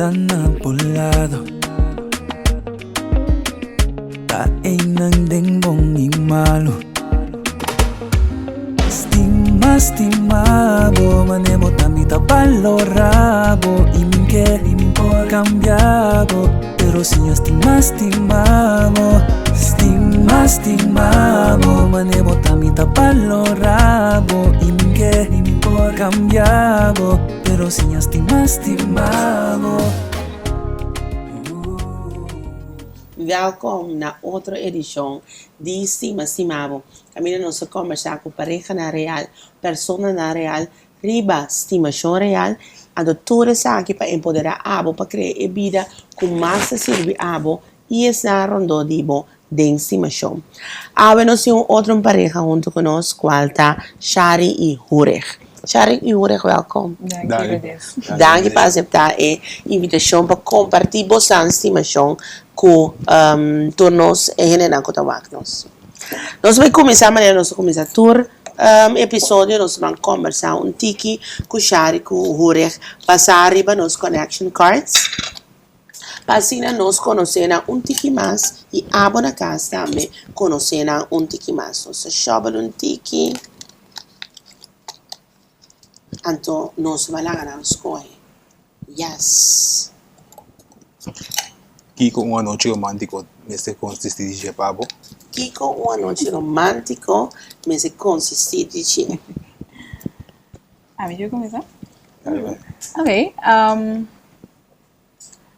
ta na bo lado. Ta einan den bon i malu. Stima, stima bo, mane bo ta mi ta balora bo. I min ke, i min por kambia bo, pero siña stima, stima bo. Stima, stima bo, mane bo ta mi ta balora bo. I min ke, i min por kambia bo, pero siña stima, stima bo. Welkom na otro edishon di Stima Stima Bo. Kaminda nos ta kombersá ku parehanan real, personanan real riba stimashon real. Anto tur esaki pa empoderá abo pa krea e bida ku mas ta sirbi abo i esnan rondó di bo den stimashon. Awe nos tin un otro pareha huntu ku nos kual ta Shari i Hureg. Shari i Hureg wèlkom. Danki. Danki pa aseptá e invitashon pa kompartí bosan stimashon ku tur nos e hendenan ku ta wak nos. Nos bai kuminsá manera nos ta kuminsá tur episodio, nos ta ban kombersá un tiki ku Shari ku Hureg basá riba nos connection cards. Pa asina nos konosé nan un tiki mas i abo na kas tambe konosé nan un tiki mas. Nos ta shòbel un tiki, anto nos lo a laga nan skohe. Yes! Kiko un anochi romántiko mester konsistí di dje pa bo? Kiko un anochi romántiko mester konsistí di dje? Ami debe kuminsá? Ok,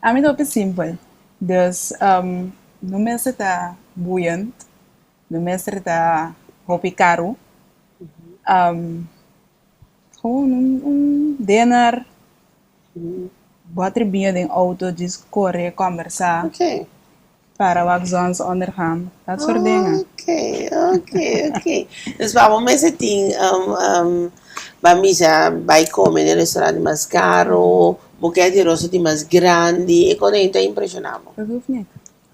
ami ta hopi simpel, dus no mester ta boeiend, no mester ta hopi karu, gewoon un dinner, bòter biña den outo djis kore, kòmbersá. Para wak zonsondergang, dat soort dingen. Ok, ok, ok. Dus pa bo mester tin ban bisa bai come den restaurant di mas caro, buket di rosa di mas grandi, e cosa ei ta impresiona bo? Dat hoeft niet.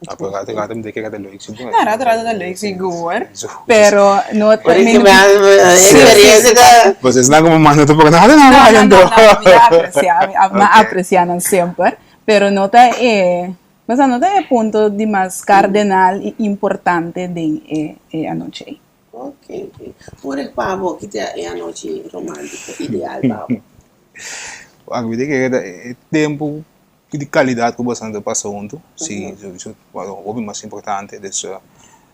Ah, pero rato rato mi ta kere ta leuk sigur. No, rato rato ta leuk sigur, pero no ta. Por esaki mi a experiencia ta. Pues esnan como manda tampoco no hasi nada No, no, no, no, mi ta aprecia, mi a aprecia nan semper, pero no ta e. Pasobra no ta e punto di mas cardenal i importante den e e anochi ei. Ok, ok. Ora pa bo, ki ta e anochi romantico ideal pa bo? Wak, mi ta kere ta e tempu di calidad ku boso ta pasa huntu, si, esei ta hopi mas importante. Dus,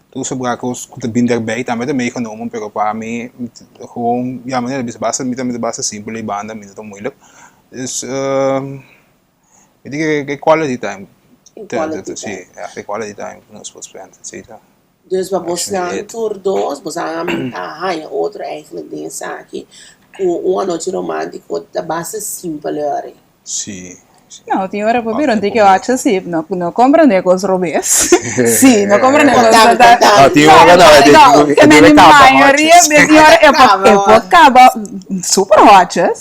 tur sobra kos ku ta bin derbei tambe ta meegenomen, pero pa mi gewoon, ya manera bisa basta mi ta basta simpel ei banda, mi no ta moeilijk. Dus. Mi di ke quality time. E quality time. Si, e quality time ku nos por spend, si ta. Dus pa bosnan tur dos, boso a haña otro eigenlijk den esaki, ku un anochi romántico ta basta simpel hori. Si. No, tin ora por bira un tiki ocho si, no no comprende cos robes. Si, no comprende cos Contami, contami. No, tin ora no, No, e debe caba mayoria ocho. tin ora e por e por caba super ocho.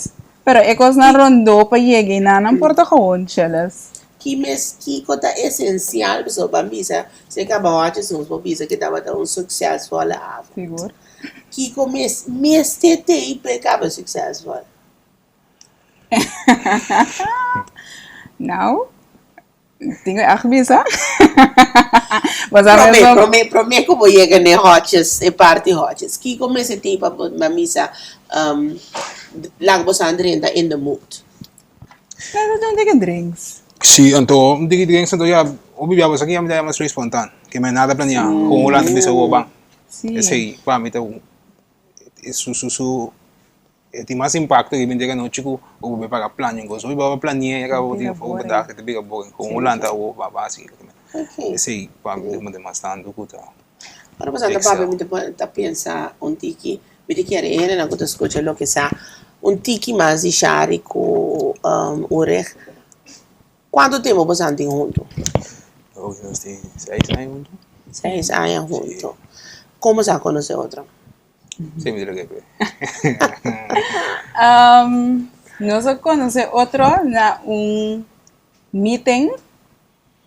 Pero e kosnan rondó pa yega einan nan por ta gewoon cheles. Ki mes kiko ta esensial pasobra ban bisa si e kaba hochi nos por bisa ke tabata un suksesvol avond. Sigur. Kiko mes mester tei pa e kaba suksesvol? Nou. Tin ku ègt bisa. Bo sa Promé, mes promé, promé ku bo yega n'e hòtjes, e parti hòtjes, kiko mester tin pa bo na misa laga bo sa drenta in the mood? Mester tin un tiki drinks. Sí, anto un tiki drinks anto ya hopi bia bo sa ki ya mi ta yama straight spontaan, ke mi nada planeá, kon Holanda bisa bo ban. Sí. Esei pa mi ta su su su. E tin mas impacto riba henter anochi cu bo por para plania un cos. Hopi bo plania y acaba bo tin foco bedag e ta bira boring. Con un lanta awo ba ba haci. Esey pa mi ta como mas tanto cu ta. Ora bo sa ta papia mi ta pensa un tiki, mi ta kere e hendenan cu ta scucha loke sa un tiki mas di Shari cu Ulrich. Cuanto tempo bo sa tin hunto? Nos tin seis aña hunto. Seis aña hunto. Con bo sa conoce otro? Sí, mi lo que Nos a conoce otro na un meeting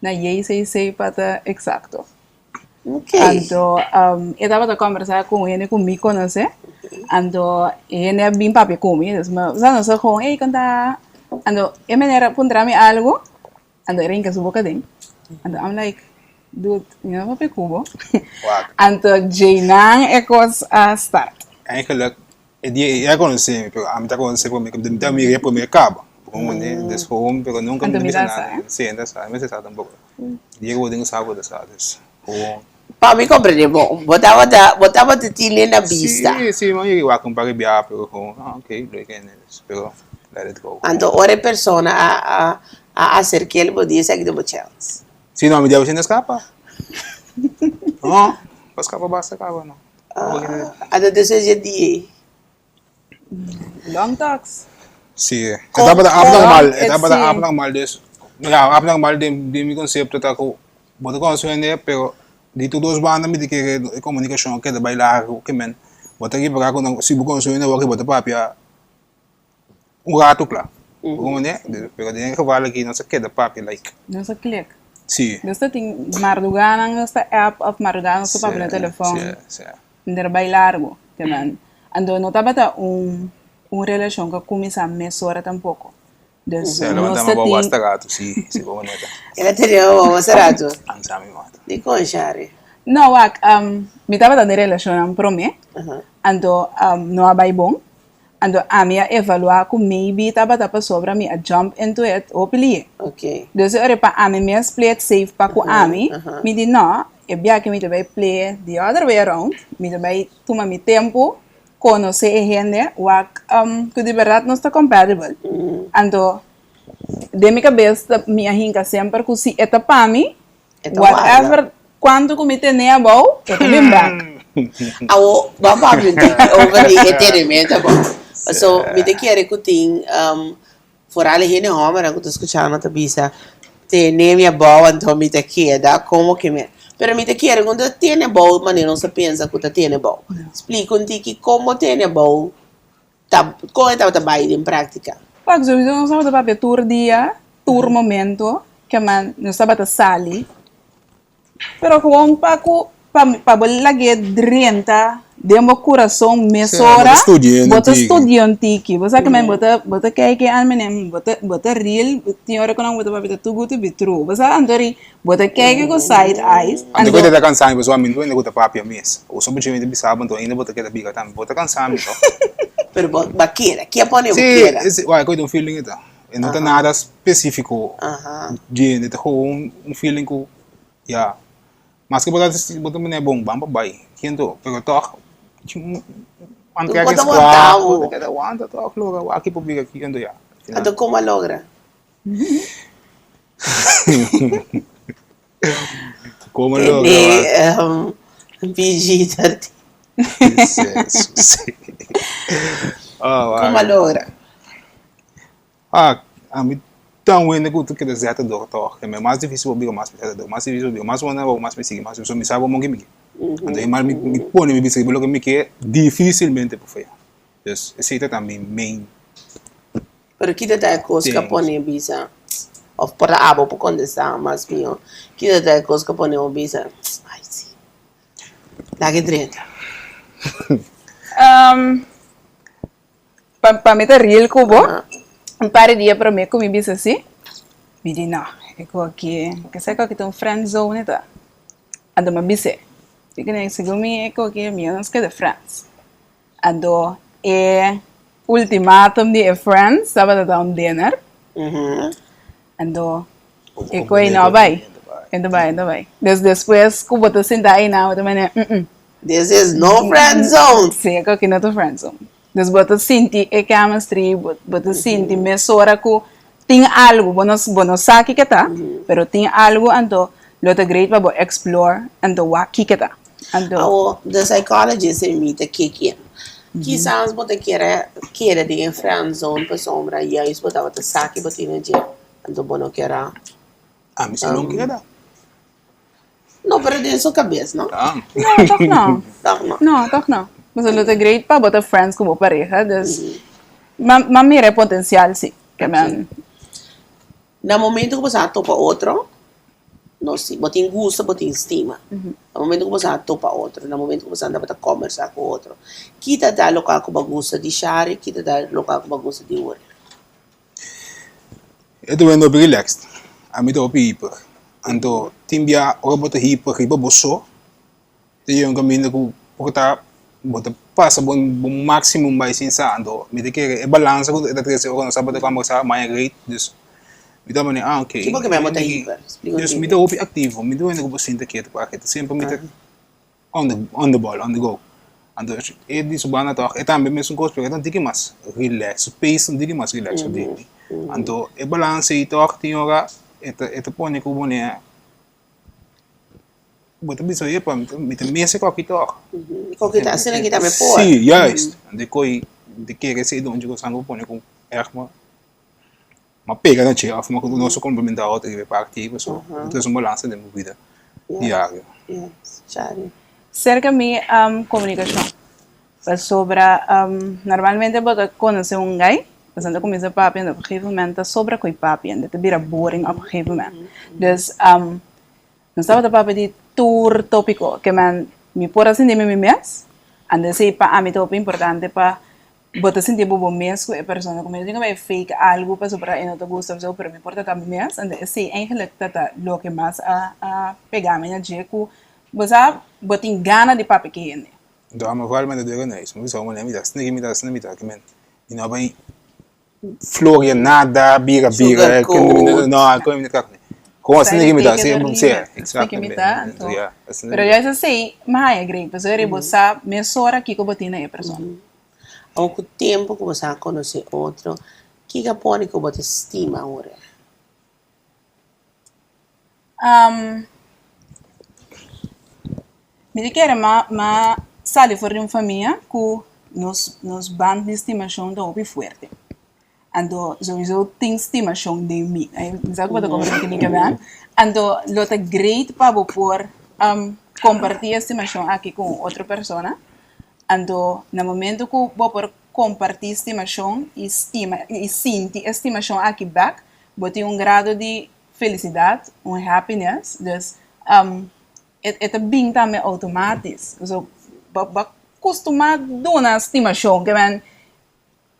na JCC pa ta exacto. Ok. Anto e tabata conversa cu un hende cu mi conoce, anto e hende a bin papia cu mi, dus mi, nos a gewoon ey con ta, anto e meneer a puntra mi algo. Anto e rinka su boka den. Anto I'm like, dude, mi no papia ku bo. Anto djeinan e kos a start. Eigenlijk, e dia ei a konosé mi, pero ami ta konosé promé, mi ta mir'é promé kaba. Bo des gewoon, pero nunka mi ta bisa nada. Sí, e ta sa, mi mester sa tampoko. Dia ku bo tin ku sa, bo ta sa. Dus, gewoon. Pa mi komprendé bon, bo tabata, bo tabata tin e na bista. Sí, sí, mi a yega wak un par di biaha, pero gewoon, ah, ok, leuk hende, dus, pero let it go. Anto ora e persona a a a aserk'é, bo di esaki ta bo chèns. Sí, no, mi debe sin eskapa. No, pa skapa basta kaba, no. Anto despues dje dia ei. Long talks. Sí, e tabata abnormal, e tabata abnormal, dus, ya, abnormal den mi konsepto ta ku bo ta konosé hende, pero di tur dos banda mi ta kere e komunikashon a keda bai largu, ke men bo ta ripará ku si bo konosé hende awor bo ta papia un ratu kla, bo komprende? Pero den e geval aki nos a keda papia like. Nos a klik. Sí. Nos ta tin mardugánan nos ta app òf mardugánan nos ta papia na telefòn. Sí, sí. Nder bai largu, te men. Anto no tabata un un relashon ku a kuminsá mesora tampoko. Dus Sí, nos levanta ta mi bobo tin. hasta rato, sí, sí, bobo neta. El a tene bo bobo hasta rato. Ansa mi mata. Dikon, Shari? No, wak, mi tabata den relashonnan promé, anto no a bai bon. Anto ami a evaluá ku maybe tabata pasobra mi a jump into it hopi lié. Ok. Dus e ora pa ami mes play it safe pa ku ami, mi di no, e biaha mi ta bai play the other way around, mi ta bai tuma mi tempu, konosé e hende, wak ku di bèrdat nos ta compatible. Anto den mi kabes mi a hinka semper ku si e ta pa mi, E ta warda. Whatever cuanto cu mi tene abou, e ta bin bek. Awo, ban papia un tiki over di e tenemento abou. Paso, mi ta kere cu tin, vooral e hende hombernan cu ta scucha nan ta bisa, tene mi abou anto mi ta keda, como ke mi. Pero mi ta kere cu no ta tene abou manera nos ta pensa cu ta tene abou. Splica un tiki como tene abou ta, con e tabata bay den practica. Wak, sowieso nos tabata papia tur dia, tur momento, ke man nos tabata sali, pero gewoon pa ku pa pa bo lag'é drenta den bo kurason mesora, bo ta studia un tiki, bo sa ke men bo ta bo ta kei ke an menen bo ta bo ta real, tin ora ku nan bo ta papia ta too good to be true, bo sa anto ri bo ta kei ku side eyes, Anto ku ta kansa mi pasobra mi no ku ta papia mes, bo sa mi ta bisa bo anto ainda bo ta keda bira tambe, bo ta kansa mi to. Pero bo bo a keda, ke a pone bo keda? Si, wak e un feeling e ta. E no ta nada spesífiko djende, ta gewoon un feeling ku ya, maske bo ta bo ta manera bon ban pa bai, siento, pero tòg Bo ta wanta bo. Bo ta keda wanta tòg logra wak por bira aki, anto ya. Anto komo a logra? Komo a logra wak? Tene PG-13. Komo a logra? Ah, ami ta un hende ku ta keda zeta dor tòg. E mas difísil bo bira mas mi zeta dor. Mas difísil bo bira mas wanda bo mas mi sigui mas so mi sa komo ke mi ke. Anto e mal mi pone mi bisa riba loke mi ke difisilmente por faya. Dus esei ta ta mi main. Pero kita ta e kos ku a pone bisa òf por ta abo por kontestá mas mihó. Kita ta e kos ku a pone bo bisa ai si laga e drenta. Pa pa mi ta real ku bo, un par di dia promé ku mi bisa si, mi di no, e ku aki, kese ku aki ta un friend zone ta. Anto mi a bis'é, mi kende segun mi e ku aki mi a nos keda friends. Anto e ultimatum di e friends tabata ta un dinner, anto e ku ei no a bai, e no bai, e no bai. Des despues ku bo ta sinta einan bo ta mende, This is no friend zone. Sí, e ku aki no ta friend zone. Dus bo ta sinti e chemistry, bo bo ta sinti mesora ku tin algu, bo no bo no sa kiko ta, pero tin algu anto lo ta great pa bo explore anto wak kiko ta. Anto. Awo, the psychologist in mi ta kick in. Kisas bo ta kere keda den e friend zone pasobra juist bo tabata sa ki bo tin dje, anto bo no kier a. Ami si no keda. No, pero den su cabes, no? No, toch no. Toch no. No, toch no. Pasobra lo ta great pa bo ta friends ku bo pareha, dus m'a mira e potencial si. Ke men. Na momento ku bo sa topa otro, no si, bo tin gusto, bo tin stima. Na momento ku bo sa topa otro, na momento ku bo sa tabata kombersa ku otro, ki ta da lokual ku bo a gusta di Shari, ki ta da lokual ku bo a gusta di Uriel? E ta wendo hopi relaxed. Ami ta hopi hiper. Anto tin bia ora bo ta hiper riba bo so, ta yega un kaminda ku por ta bo ta pasa bo bo maximum bai sin sa. Anto mi ta kere e balansa ku e ta trese ora nos tabata kombersá maya great. Dus mi ta manera ah ok. Ki bo ke men bo ta hiper? Splika un Dus mi tiki. ta hopi aktivo, mi ta wende ku bo sinta ketu pa aki. Semper mi ta on the on the ball, on the go. Anto e di su banda tòg e tambe mesun kos pero e ta un tiki mas relax, su pace ta un tiki mas relax ku di mi. Anto e balansa ei tòg tin ora e ta e ta pone ku bo nea bo ta bisa epa mi ta mi ta mester koki tòg. Koki ta asina ki tambe por. Si, juist. Anto e koi mi ta kere esei donchi kosan ku pone ku ègt Ma pega na dje of ma nos a komplementá otro riba e parti ei pasobra bo ta un balansa den bo bida diario. Serka mi komunikashon pasobra normalmente bo ta konosé un guy boso ta kuminsá papia en op un gegeven moment ta sobra ku e papia ta bira boring op un gegeven moment dus nos tabata papia di tur topiko ke men mi por a sinti mi mi mes anto esei pa ami ta hopi importante pa Bo ta sinti bo bo mes ku e persona ku mi no tin ku bai fake algu pasobra e no ta gusta of so pero mi por ta ta mi mes anto esei eigenlijk ta ta loke mas a a pega mi na dje ku bo sa bo tin gana di papia ku e hende. Anto amo realmente dor e neus. Mi bisa bo manera mi ta asina ki mi ta asina mi ta ki men mi no a bai floria nada bira bira Sugarcoat. no kon mi ta kon asina ki mi ta Take it or si leave it asina ki mi ta anto pero juist esei mi haya great pasobra bo sa mesora kiko bo tin na e persona. Awor ku tempu ku bo sa konosé otro, kiko a pone ku bo ta stima ora? Mi ta kere m'a sali for di un famia ku nos nos band di stimashon ta hopi fuerte. Anto souiso tin stimashon den mi. Mi sa ku bo ta komprende kiko mi ke meen. Anto lo ta great pa bo por kompartí e stimashon aki ku un otro persona. Anto na momento ku bo por kompartí stimashon i stima i sinti e stimashon aki bèk, bo tin un grado di felisidat, un happiness. Dus e ta bin tambe outomatis. So bo bo a kustumá duna stimashon ke men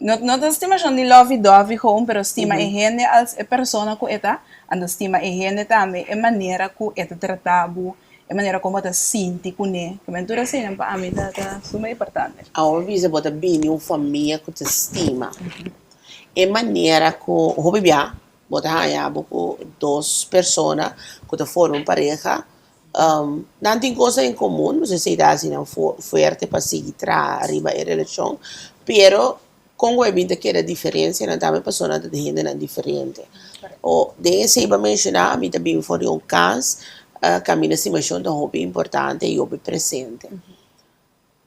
No no ta stimashon di lovey dovey gewoon pero stima e hende als e persona ku e ta, anto stima e hende tambe e manera ku e ta trata bo, e manera kon bo ta sinti kuné. Kimen tur eseinan pa ami ta ta suma importante. Awor mi bisa bo ta bini un famia ku ta stima. E manera ku hopi bia bo ta haña bo ku dos persona ku ta forma un pareha, Nan tin kosnan en komun, nos esei ta hasi nan fuerte pa sigui traha riba e relashon, pero kon ku e bin ta keda diferensianan tambe pasobra nan ta hendenan diferente. O den esei bo a menshoná mi ta bin for di un kas kaminda stimashon ta hopi importante i hopi presente.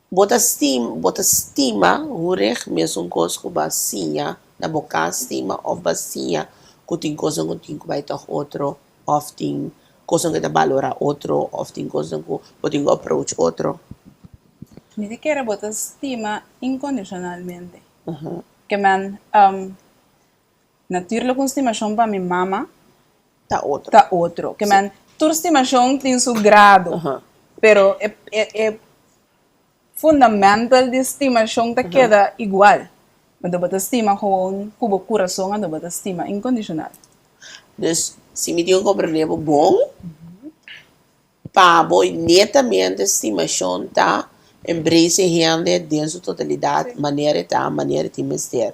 Bo ta stima, bo ta stima Hurich mesun kos ku bo a siña na bo kas stima òf bo a siña ku tin kosnan ku tin ku bai tòg otro òf tin kosnan ku ta balorá otro òf tin kosnan ku bo tin ku approach otro? Mi ta kere bo ta stima inkondishonalmente. Ke men, natuurlik un stimashon pa mi mama Ta otro. Ta otro. Ke men tur stimashon tin su grado, pero e e fundamental di stimashon ta keda igual. Anto bo ta stima gewoon ku bo kurason, anto bo ta stima inkondishonal. Dus si mi tin ku komprende bo bon, Pa bo netamente stimashon ta embrace e hende den su totalidat manera e ta, manera e tin mester.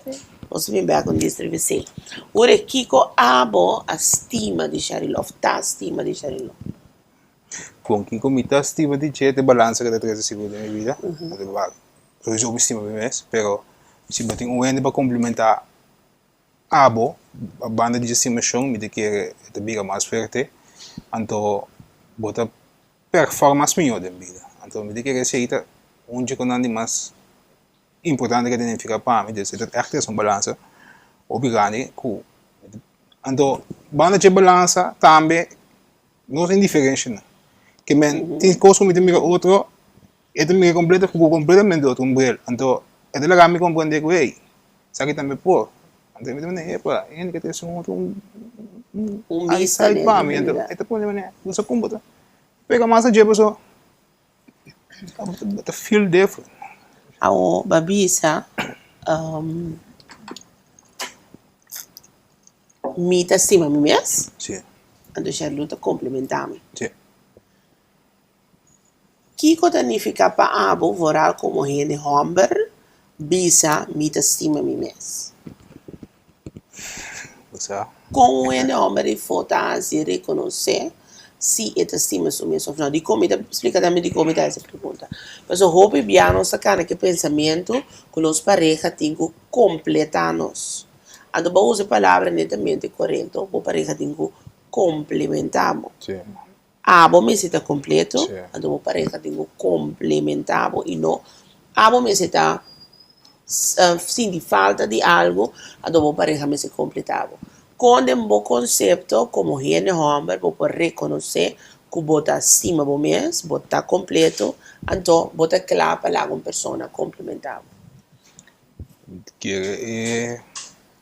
Nos ta bin bek un district esei. Ora kiko abo a stima di Sharilo of ta stima di Sharilo? Kon kiko mi ta stima di dje ta e balansa ku ta trese sigur den mi bida. Sowieso mi stima mi mes, pero si bo tin un hende pa komplementá Abo, banda di dje stimashon mi ta kere e ta bira mas fuerte, anto bo ta perform mas mihó den bida. Anto mi ta kere esei ta un dje konan di mas importante ke ta identifiká pa mi, dus e ta ègt trese un balansa hopi grandi ku anto banda dje balansa tambe no tin diferenshanan, ke men tin kos ku mi ta mira otro E ta mira completo ku completamente otro un bril. Anto e ta laga mi comprende ku hey, esaki tambe por. Anto mi ta manda epa, e hende ke ta hasi un otro un eyesight pa mi. Anto e ta pone manera, bo sa kon bo ta pega mas a dje paso bo ta feel different. Awo bo a bisa mi ta stima mi mes. Si. Anto Sherlou ta komplementá mi. Sí. Kiko ta nifiká pa abo vooral komo hende hòmber bisa mi ta stima mi mes? Bo sa. Kon un hende hòmber di fo ta hasi rekonosé si e ta stima su mes òf nò? Dikon mi ta splika tambe dikon mi ta hasi e pregunta? Pasobra hopi bia nos ta kana ku e pensamentu ku nos pareha tin ku kompletá nos. Anto bo usa e palabra netamente korekto, bo pareha tin ku komplementá bo. Abo mester ta kompleto, anto bo pareha tin ku komplementá bo i no abo mester ta sinti falta di algu, anto bo pareha mester kompletá bo. Kon den bo konsepto komo hende hòmber bo por rekonosé ku bo ta stima bo mes, bo ta kompleto, anto bo ta kla pa laga un persona komplementá bo? Kere e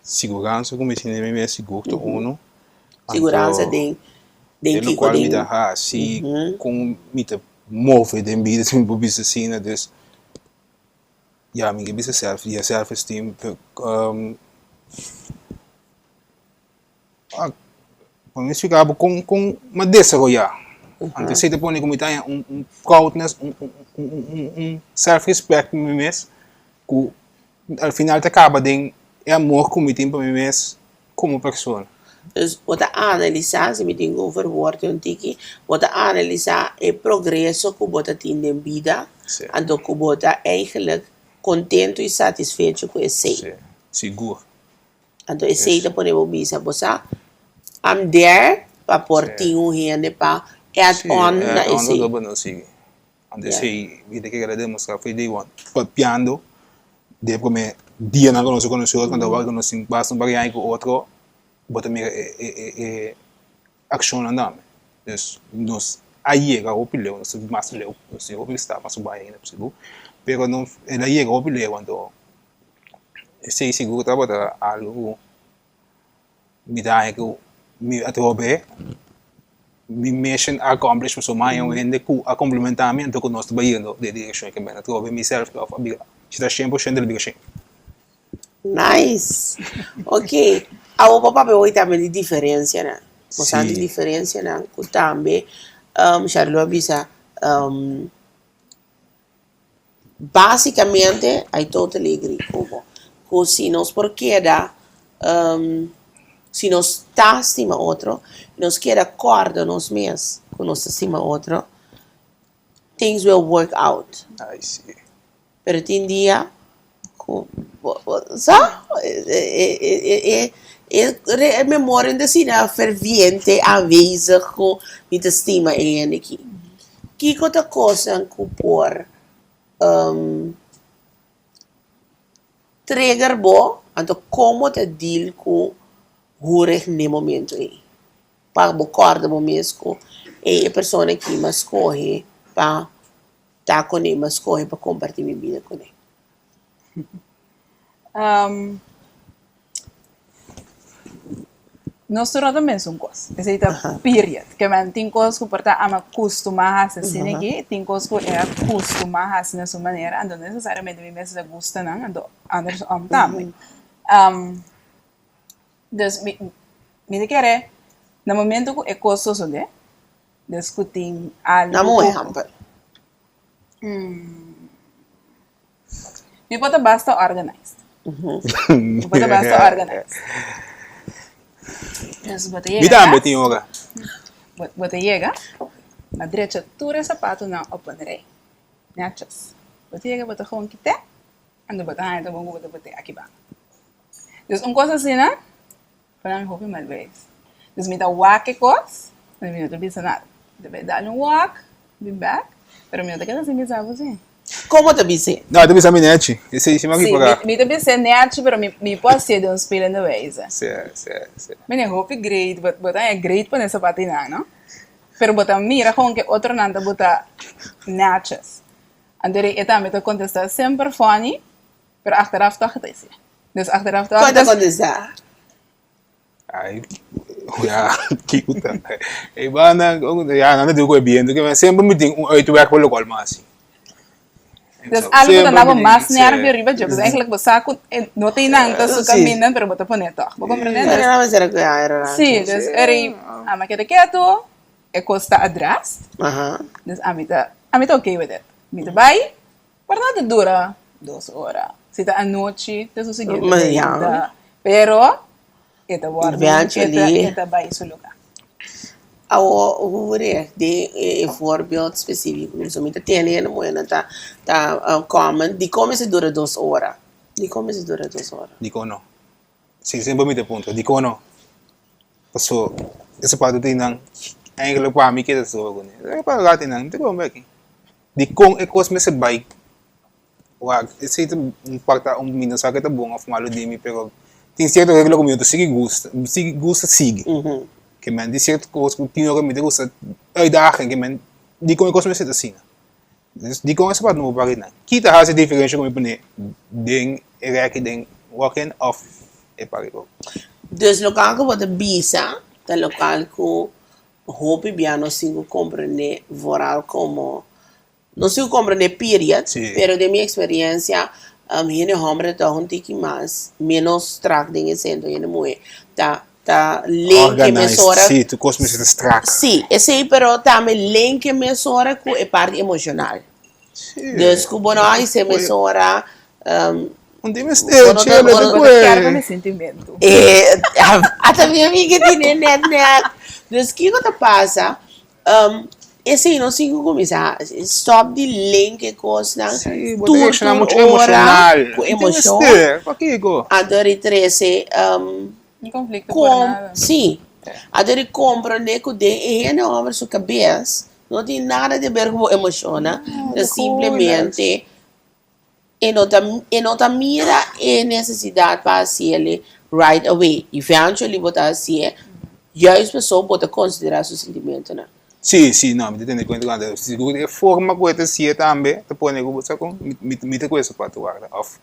siguransa ku mi tin den mi mes sigur ta unu. Siguransa den den Den kiko lokual mi den ta hasi, kon mi ta move den bida si mi por bisa asina. Dus ya mi ke bisa self ya self esteem pa mi splika bo kon kon mi a desaroyá. Anto esei ta pone ku mi ta haña un un proudness un un un un self respect pa mi mes ku al final ta kaba den e amor ku mi tin pa mi mes komo persona. Dus bo ta analisá, si mi tin ku verwoord un tiki, bo ta analisá e progreso ku bo ta tin den bida, anto ku bo ta eigenlijk kontentu i satisfecho ku esei. Sí, sigur. Anto esei ta pone bo bisa, bo sa, I'm there pa por tin un hende pa add on na Sí, add on esei. lo bo no sigui. Anto esei mi ta kere demostrá for day one, papiando den e promé dianan ku nos a konosé otro, anto awor ku nos tin basta un par di aña ku otro, bo ta mira e akshonnan tambe. Dus nos a yega hopi leu, nos ta mas leu, nos tin hopi stap mas bai ainda sigur, pero nos el a yega hopi leu, anto esei sigur tabata algu ku Mi ta haña ku mi atrobe mi mission a accomplish pasobra mi haña un hende ku a komplementá mi anto ku nos ta bayendo den e direkshon ke mester. Atrobe mi self love a bira si ta shen por shento el a bira shen. Nice! Ok, awo bo papia hoy tambe di diferencianan. Bo sa di diferencianan ku tambe Sharloo a bisa. Básicamente, I totally agree ku bo, ku si nos por keda, si nos ta stima otro, nos keda kòrda nos mes ku nos ta stima otro, things will work out. Ay si. Pero tin dia ku bo bo sa e e memoria no ta asina ferviente aanwezig ku mi ta stima e hende aki. Kiko ta kosnan ku por trigger bo, anto kon bo ta deal ku hurig n'e momento ei? Pa bo kòrda bo mes ku ey e persona aki mi a skohe pa ta kuné, mi a skohe pa kompartí mi bida kuné. Nos tur no ta mesun kos, esei ta period. Ke men tin kos ku por ta ama kustumá hasi asina aki, tin kos ku e a kustumá hasi na su manera, anto no nesesariamente mi mester ta gusta nan, anto andersom tambe. Dus mi mi ta kere na momento ku e kos sosodé, des ku tin algu Dame un ku. ehèmpel. Mi por ta basta organized. Mi por ta basta organized. Dus bo ta Mi yega tambe kas, tin ora. bo bo ta yega, bo a drecha tur e sapatonan op un rei, nètjes. Bo ta yega bo ta gewoon kit'é, anto bo ta haña ta bon ku bo ta bot'é aki banda. Dus un kos asina. Para mi hopi mal wees. Dus mi ta wak e kos, pero mi no ta bisa nada. Mi ta bai dal un wak, bin bek, pero mi no ta keda sin bisa bo si. Kon bo ta bis'é? No, e ta bisa mi nechi. Esei si mi a Si, ripará. mi ta bis'é nechi, pero mi mi por hasié den un spelende wijze. Si, si, si. Mene hopi great, bo bo ta haña great pone sapatinan, no? Pero bo ta mira kon ke otronan ta bota netjes. Anto e tambe ta kontestá semper funny, Pero achteraf toch ta ese. Dus achteraf toch. Kon ta kontestá? Ai, ya, kiko ta. E banda, ya, nan ta duru ku e bientu, ke semper mi tin un uitweg pa lokual mi hasi. Dus algo ku ta dabo mas nervio riba dje, pasobra eigenlijk bo sa ku no tin nan ta su kaminda, pero bo ta pone tòg. Bo komprende? Sí, dus eri ami a keda ketu, e kos ta addressed, dus ami ta ami ta okay with it. Mi ta bai, por no ta dura dos ora, si ta anochi ta su siguiente dia, pero E ta wòrdu, e ta bai su lugá. Awor, hoor den e voorbeeld spesífiko ku mi ta tene hende muhénan ta ta comment, dikon mester dura dos ora? Dikon mester dura dos ora? Dikon no? Si, semper mi ta puntra, dikon no? Paso e sapatu tin nan, eigenlijk pa mi keda solo kuné. E pa rato nan, mi ta kome aki. Dikon e kos mester bai Wak, esei ta un parta un mi no sa ke ta bon of malu di mi, pero tin sierto regla ku mi no ta sigui gusta, sigui gusta sigui. Ke men tin sierto kos ku tin ora mi ta gusta uitdaging, ke men dikon e kos mester ta asina? Dikon esei parti no por pari nan? Ki ta hasi diferensha ku mi pone den e rèki den walk-in of e parti ku? Dus lokal ku bo ta bisa ta lokal ku hopi bia nos tin ku komprendé vooral komo No sigo comprende period, pero den mi experiencia hende homber ta un tiki mas menos strak den e centro, hende muhe ta ta link e mesora. Si, tur cos mester ta strak. Si, esey pero tambe link e mesora cu e parti emocional. Dus cu bo no a hise mesora. Un di mester chele Bo ta kier pa mi sintimentu. Ata mi amiga tine net net. Dus kico ta pasa? Esei no sin ku kuminsá stòp di link e kosnan Sí, bo ta tur reakshoná tur muchu ora emoshonal. ku Tin emoshon mester, pakiko? anto di trese Un konflikto por kom nada. sí anto di komprondé ku den e hende hòmber su kabes no tin nada di ber ku bo emoshonnan ta simplemente E no ta e no ta mira e nesesidat pa hasiel right away. Eventually bo ta hasié juist pasobra bo ta konsiderá su sintimentonan. Sí, sí, no, mi ta tene kuenta ku anto. Sigur e forma ku e ta hasié tambe ta pone ku bo sa kon mi mi ta ku e sapato warda òf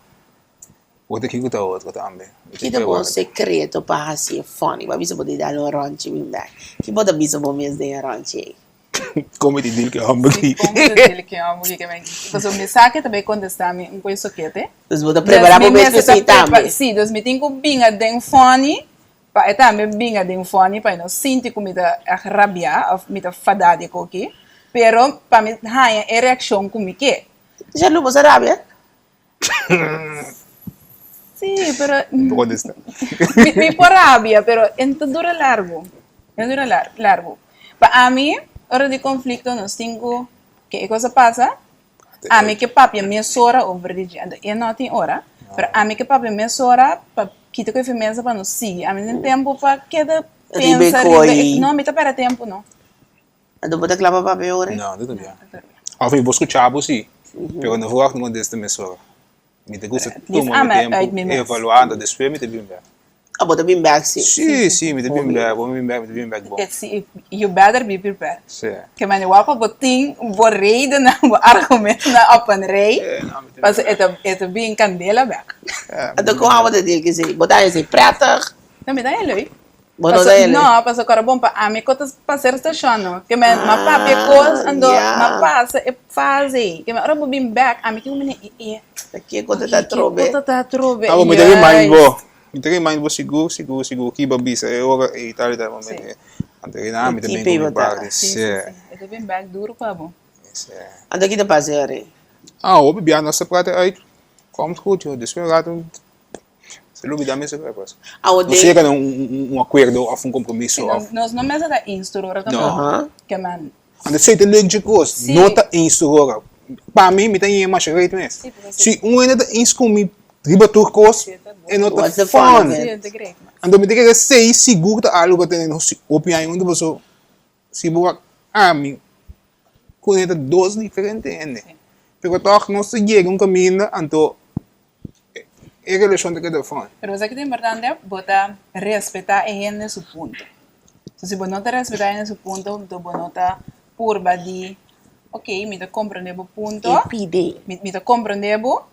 bo ta kiko ta otro tambe. Mi ta Ki ta kue bo warda. sekreto pa hasié funny? Bo a bisa bo ta dal un rònchi mi bek. Ki bo ta bisa bo mes den e rònchi ei? Kon mi ta deal ku e hòmber aki? Kon mi ta deal ku e hòmber aki? Pasobra mi sa ku e ta bai kontestá mi un kos sokete. Dus bo ta prepará bo mes pa esei tambe. Sí, dus mi tin ku binga den funny pa e tambe binga den funny pa e no sinti ku mi ta ègt rabiá òf mi ta fadá di e koki. Pero pa mi haña e reakshon ku mi ke. Sherlou, bo sa rabia? Sí, pero Mi por contesta. Mi, mi por rabia, pero en ta dura largo. En dura lar, largo. Pa ami, ora di conflicto nos tin cu ke e cosa pasa, ami ke papia mesora over di dje. Anto e no tin ora, pero ami ke papia mesora pa kita cu e firmeza pa nos sigui. Ami tin tempo pa keda Riba e pensa riba e, coi. no, mi ta perde tempo no. Anto bo ta kla pa papia ora? No, no ta bia. Of mi por skucha bo si, pero no verwacht un kontesta mesora. Mi ta gusta tuma mi tempu, evaluá, anto despues mi ta bin bèk. Ah, bo ta bin bèk si? Si, si, mi ta bin bèk, bo mi bin bèk, mi ta bin bèk bon. Si, you better be prepared. Si. Ke mane wak bo tin bo redennan, bo argumentonan op een rij, pasobra e ta, e ta bin kandela bèk. Anto kon abo ta deal ku esei? Bo ta haña esei prètig? No, mi ta haña leuk. Bo no ta No, paso kora bon pa ami ko ta pa ser station no. Ke men ma papia kos ando ma pasa e fase ei. Ke men ora bo bin bek ami tin un mene e e. Ta kiko ta ta trobe. Kiko ta ta trobe. Abo mi ta remind bo. Mi ta remind bo sigur sigur sigur ki bo bisa e ora ei tal i tal momento. Anto ei na ami ta bin ku mi parti. Si si si. E ta bin bek duro pa bo. Anto ki ta pasa e ora ei? Ah hopi bia nos ta prate uit. Komt goed joh. Despues un rato. Se lubida mester kue pas. Awo No den. yega na un akuerdo òf un kompromiso òf. Nos no mester ta eens tur ora tampoco. Ke man. Anto esei ta leuk dje kos. No ta eens tur ora. Pa mi, mi ta yega masha great mes. Si un hende ta eens ku mi riba tur kos, e no ta fun. Anto mi ta kere esei sigur ta algu ku a tene nos hopi aña huntu pasobra si bo wak ami ku e ta dos diferente hende. Pero tòg nos ta yega un kaminda anto E relashon ta keda fòn. Pero esaki ta importante, bo ta respetá e hende su punto. So si bo no ta respetá e hende su punto, anto bo no ta purba di, ok, mi ta komprendé bo punto, E pide. mi mi ta komprendé bo,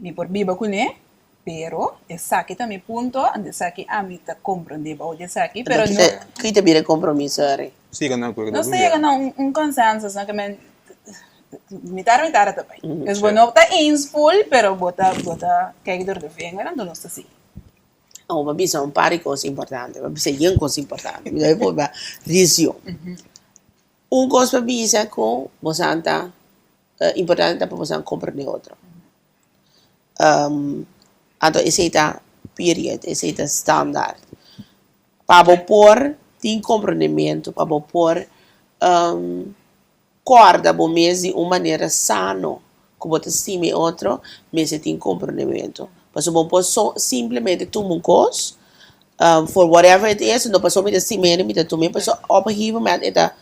mi por biba kuné, pero esaki ta mi punto, anto esaki ami ta komprendé bou di esaki, pero no. Ki ta bira e kompromiso ari? Si yega na un akuerdo. Nos ta yega na un un consensus, no? Ke men. Mitar mitar a ta bai. Dus bo no ta eens full, pero bo ta bo ta kijk door de vinger anto nos ta sigui. Awor bo a bisa un par di kos importante, bo a bisa yen kos importante. Mi ta por ba resume. Un kos pa bisa ku bosan ta importante ta pa bosan komprende otro. Anto esei ta period, esei ta standaard. Pa bo por tin komprendementu, pa bo por Kòrda bo mes di un manera sano ku bo ta stima e otro mester tin komprondementu. Pasobra bo por so simplemente tuma un kos for whatever it is, no pasobra mi ta stima hende mi ta tuma e pasobra op een gegeven moment e ta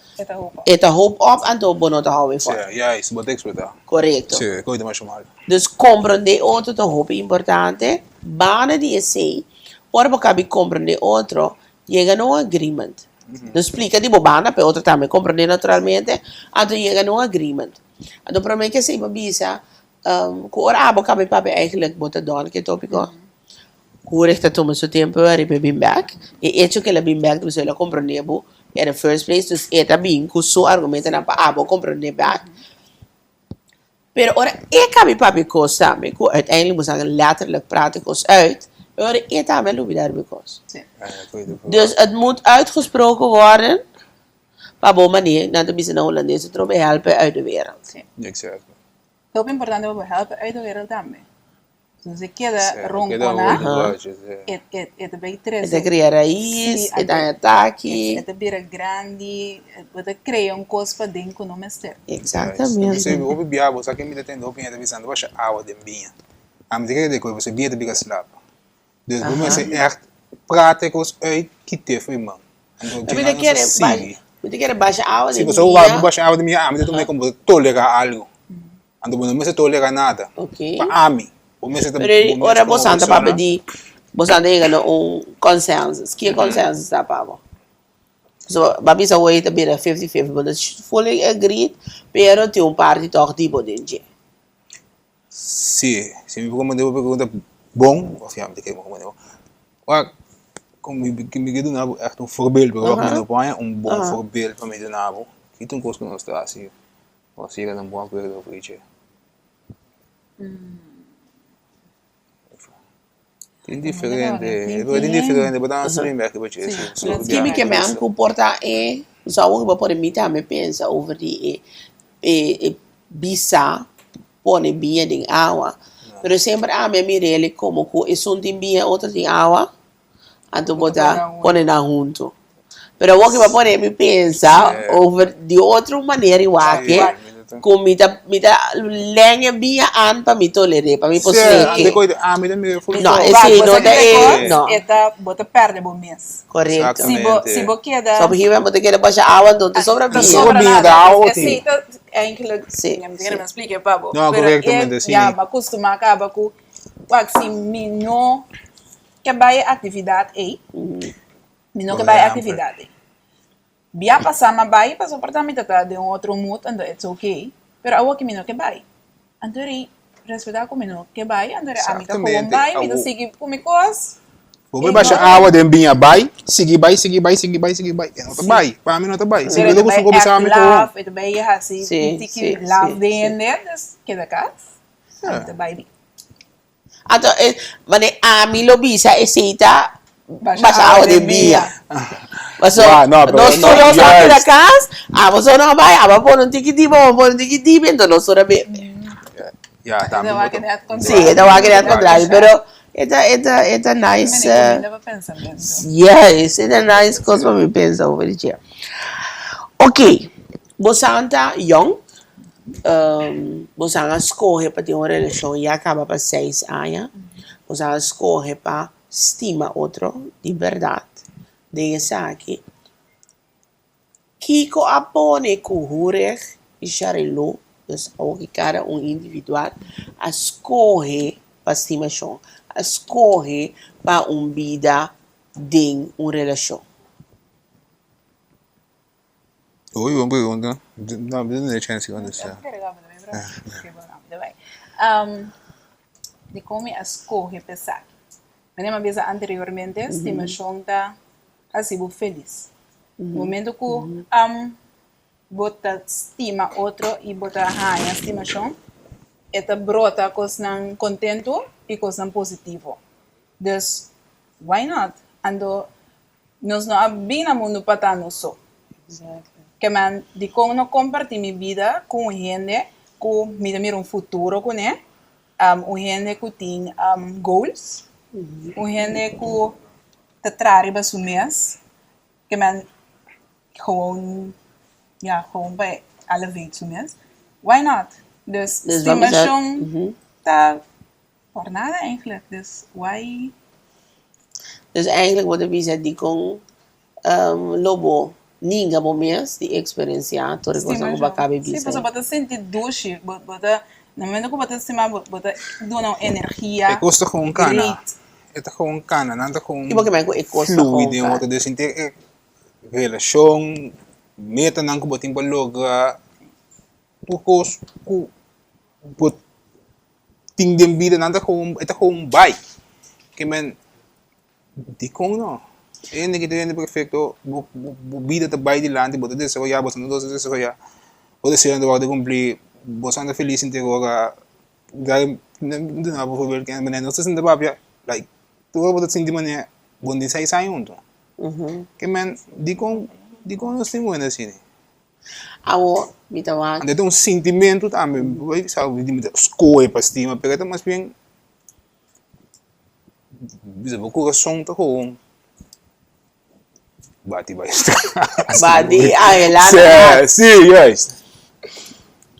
e ta hoop op anto bo no ta hou e for. Sí, juist, bo ta eksplotá. Korekto. Sí, e kos demasiado mal. Dus komprondé otro ta hopi importante. Banda di esei, ora bo kabi komprondé otro, Yega na un agreement. No splika di bo banda pa e otro tambe komprendé naturalmente, anto yega na un agreement. Anto promé ke esei bo bisa ku ora abo kaba e papia eigenlijk bo ta done ku e topiko. Hurig ta tuma su tempu ariba e bin bèk. E echo ku el a bin bèk ta pasobra el a komprendé bo in the first place, dus e ta bin ku su argumentonan pa abo komprendé bèk. Pero ora e kabi papia kos tambe, ku uiteindelijk bo sa letterlijk praat e kos uit, e ora e tambe a lubida riba e kos. Dus het moet uitgesproken worden pa bo manier, nan ta bisa na Holandes, e trobe helpen uit de wereld. Exacto. Hopi importante pa bo helpen uit de wereld tambe. Dus e keda ronkona, e ta bay trese. E ta kria rais, e ta haña taki. E ta bira grandi, bo ta krea un kos paden ku no mester. Exactamente. P'esei hopi bia bo sa ke mi ta tende hopi hende ta bisando basha awa den biña. Ami ta kere deko pasobra biña ta bira slap. Dus bo mester ègt prata e kos uit kit'é for e man. Anto Mi ta dje nan kere nos a sigui. Mi ta kere basha awa Si den pasobra bo biña. basha awa den biña ami ta tuma komo bo ta tolerá algu. Anto bo no mester tolera nada. Ok. Pa ami, bo mester ta Pero bo mes ora komo bosan ta papia persona. di, bosan ta yega na un consensus. Ki e consensus ta pa bo? So, bo a bisa hoy ta bira fifty fifty, bo ta fully agreed, pero tin un parti tòg di bo den dje. Si, si mi por komprende bo pregunta bon, of ya mi ta kere mi komprende bo. Wak, kon mi mi ke duna bo ègt un voorbeeld, pero wak mi no por haña un bon voorbeeld pa mi duna bo. Ki ta un kos ku nos ta hasi? Nos yega na un bon akuerdo over dje. Tin diferente, pero tin diferente, bo ta hasi mi bek riba dje si. Ki mi ke men ku por ta e, nos awor bo pone mi tambe pensa over di e e bisa pone biña den awa, pero semper ami a mir'el komo ku esun tin biña e otro tin awa. Anto bo ta pone nan hunto. Pero awor ke bo a pone mi pensa over di otro manera i wak ku mi ta mi ta lèn e bia an pa mi toler'é, pa mi por slik'é. No, esei no ta e, no. E ta, bo ta pèrdè bo mes. Korekto. Si bo, si bo keda. So op een gegeven moment bo ta keda basha awa anto ta sobra Ta bia. sobra nada. Esei ta eigenlijk, mi ta kere mi a splika pa bo. No, korektamente, si. Ya, bo a kustumá kaba ku wak si mi no. Ke bai e aktividat ei? Mi no ke bai e aktividat ei. Bia pasá mi a bai pasobra por ta mi ta ta den un otro mood anto it's okay, pero awoki mi no ke bai. Anto rei respetá ku mi no ke bai, anto rei ami ta gewoon bai, mi ta sigui ku mi kos. Bo por basha awa den biña bai, sigui bai, sigui bai, sigui bai, sigui bai. E no ta bai, pa mi no ta bai. Si mi lo kustum ku bisa mi gewoon. E ta bai hasi un tiki laf den hende, dus keda kas, ami ta bai. Anto e mane ami lo bisa esei ta basha awa den bia. Paso nos tur nos a keda kas, abo so no a bai, abo a pone un tiki dibo, abo a pone un tiki dibi, enton nos tur a bebe. Si, e ta wak net kontrario, pero e ta e ta e ta nice. Yes, e ta nice kos pa mi pensa over di dje. Ok. Bosan ta yong, bosan a skohe pa tin un relashon ya kaba pa seis aña, bosan a skohe pa stima otro di bèrdat den esaki. Kiko a pone ku Hureg i Sharilou, dus awoki kada un individual, a skohe pa stimashon, a skohe pa un bida den un relashon? Uy, bon pregunta. No, mi no chance di contesta. Dikon mi a skohe pa esaki? Manera mi a bisa anteriormente, stimashon ta hasi bo felis. Momento ku. bo ta stima otro i bo ta haña stimashon, e ta brota kosnan kontentu i kosnan positivo. Dus, why not? Anto nos no a bin na mundu pa ta nos so. Ke men, dikon no kompartí mi bida ku un hende ku mi ta mira un futuro kuné, un hende ku tin goals, un hende ku ta traha riba su mes, ke men gewoon, ya, gewoon pa e elevate su mes, why not? Dus stimashon ta por nada eigenlijk, dus why? Dus eigenlijk bo ta bisa dikon lo bo ninga bo mes di eksperensiá tur e kosnan ku bo a kaba di bisa. Sí, pasobra bo ta sinti dushi, bo ta, na momento ku bo ta stima bo ta duna un energia E kos ta gewoon kana, great. e ta gewoon kana, nan ta gewoon I bo ke men ku e kos ta flui gewoon den kana? otro, dus henter e relashon, metanan ku bo tin pa logra, tur kos ku bo tin den bida nan ta gewoon, e ta gewoon bai. Ke men Dikon no? E hende ki ta hende perfekto, bo bo bida ta bai dilanti, bo ta desaroyá, bo ta desaroyá, bo deseonan ta wòrdu kumplí, bo sa ta felis henter ora. Mi duna bo voorbeeld ken manera nos ta sinta papia, like tur ora bo ta sinti manera bo no tin seis aña huntu. Ke men, dikon dikon nos tin wende asina? Awor mi ta wak. Anto e ta un sintimentu tambe, mi por bisa mi ta skohe pa stima, pero e ta mas bien. Bisa bo kurason ta gewoon bati bai tras. Bati adelante. Sí, sí, juist.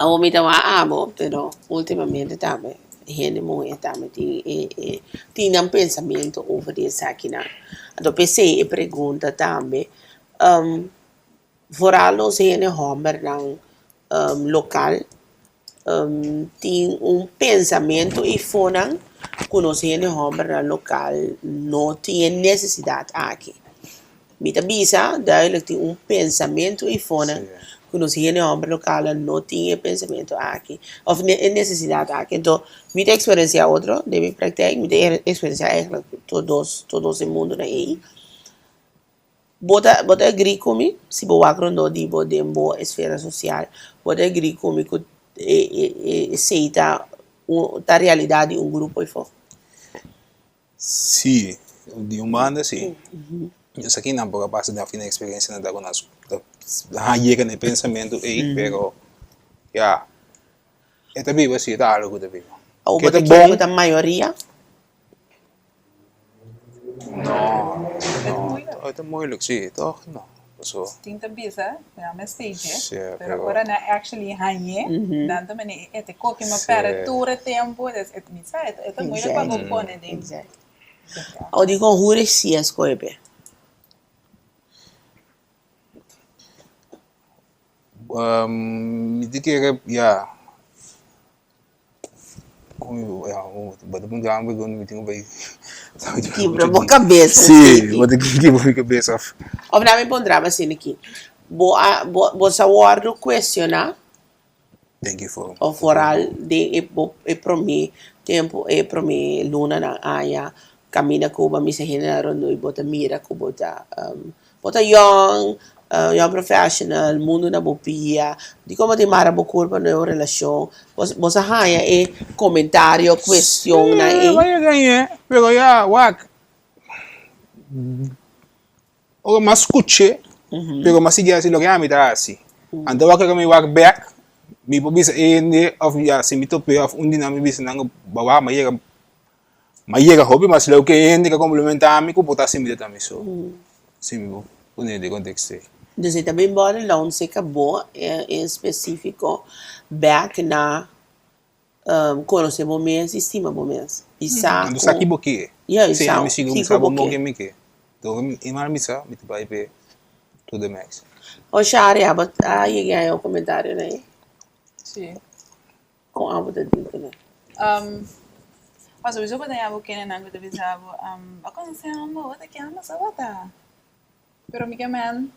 Awor mi ta wak abo, pero ultimamente tambe hende muhe tambe tin e e tin nan pensamentu over di esakinan. Anto p'esei e pregunta tambe, Vooral nos hende hòmbernan lokal tin un pensamentu eifonan ku nos hende hòmbernan lokal no tin e nesesidat aki. Mi ta bisa duidelijk tin un pensamentu eifonan ku nos hende hòmber lokalnan no tin e pensamentu aki òf e nesesidat aki. Anto mi ta eksperensiá otro den mi praktijk, mi ta eksperensiá eigentlik tur dos tur dos e mundunan ei. Bo ta bo ta agree ku mi? Si bo wak rondó di bo den bo esfera sosial, bo ta agree ku mi ku e e e esei ta un ta realidat di un grupo ei fo? Sí, di un banda sí. Esaki nan por a pasa den afina eksperensianan ta ku nan ta yega na e pensamentu ei, pero ya, e ta biba sí, e ta algu ku ta biba. Awor bo ta kere ku ta mayoria? No, no, e ta moeilijk, si, toch? No, paso. Tin ta bisa, nan mester dje, pero ora nan actually hañ'é, nan ta mene e te koki ma pèrdè tur e tempu, des e mi sa, e ta moeilijk pa bo pone den. Exacto. Awor dikon hoor ik si a skohe p'e? Mi ta kere, ya. Bo ta puntra mi pregunta mi tin ku bai Kibra bo kabes Sí, bo ta kibra mi kabes òf. Òf nan mi puntra bo asina aki, bo a bo sa wòrdu kuestioná Den ki forma? Òf foral den e bo e promé tempu e promé lunanan aña kaminda ku bo a misa hendenan rondó i bo ta mira ku bo ta Bo ta yòn, yòn professional, mundu na bo pia, dikon bo tin mara bo kurpa na un relashon? Bo bo sa haña e komentario, kuestionnan Sí, ei? bo a gañ'é, pero ya, wak, ora mi a skuch'é, pero mi a sigui hasi loke ami ta hasi. Anto wak ora mi wak bèk, mi por bisa e hende òf ya si mi top'é òf un di nan mi bisa nan ku bo wak mi a yega Ma yega hopi mas leu ke hende ka komplementá mi ku por ta hasi mi ta mi so. Si mi por pone den konteksto ei. Dus e ta bin bòrda loun seka bo en spesífiko bèk na konosé bo mes i stima bo mes. I sa Anto ku sa ki bo ke. Ya, i Si sa ami sigur mi kiko sa bo bo mo ke. ke mi ke. Dor mi mara mi sa mi ta bai p'e to the max. O Shari, abo a yega haña un komentario na ei? Si. Kon abo ta di ku nan? Pasobra sowieso bo ta yama bo kendenan ku ta bisa bo, bo konosé amo, bo ta ke amo sa bo ta. Pero mi ke men,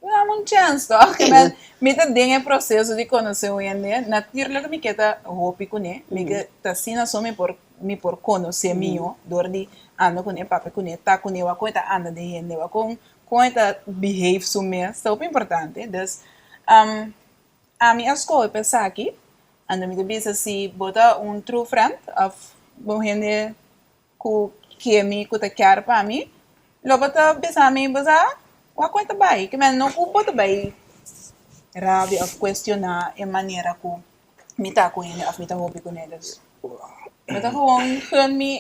dame un chèns tòg. Ke men, mi ta den e proseso di konosé un hende, natuurlik mi ke ta hopi kuné, mi ke ta asina so mi por mi por konosé mihó dor di anda kuné, papia kuné, ta kuné, wak kon e ta anda den hende, wak kon kon e ta behave su mes, ta hopi importante. Dus. Ami a skohe pa esaki, anto mi ta bisa si bo ta un true friend of bo hende ku ke mi ku ta kier pa mi, lo bo ta bisa mi bo sa wak ku e ta bai, ke men no ku bo ta bai rabia of kuestioná e manera ku mi ta ku hende of mi ta hopi ku hende. Bo ta gewoon gun mi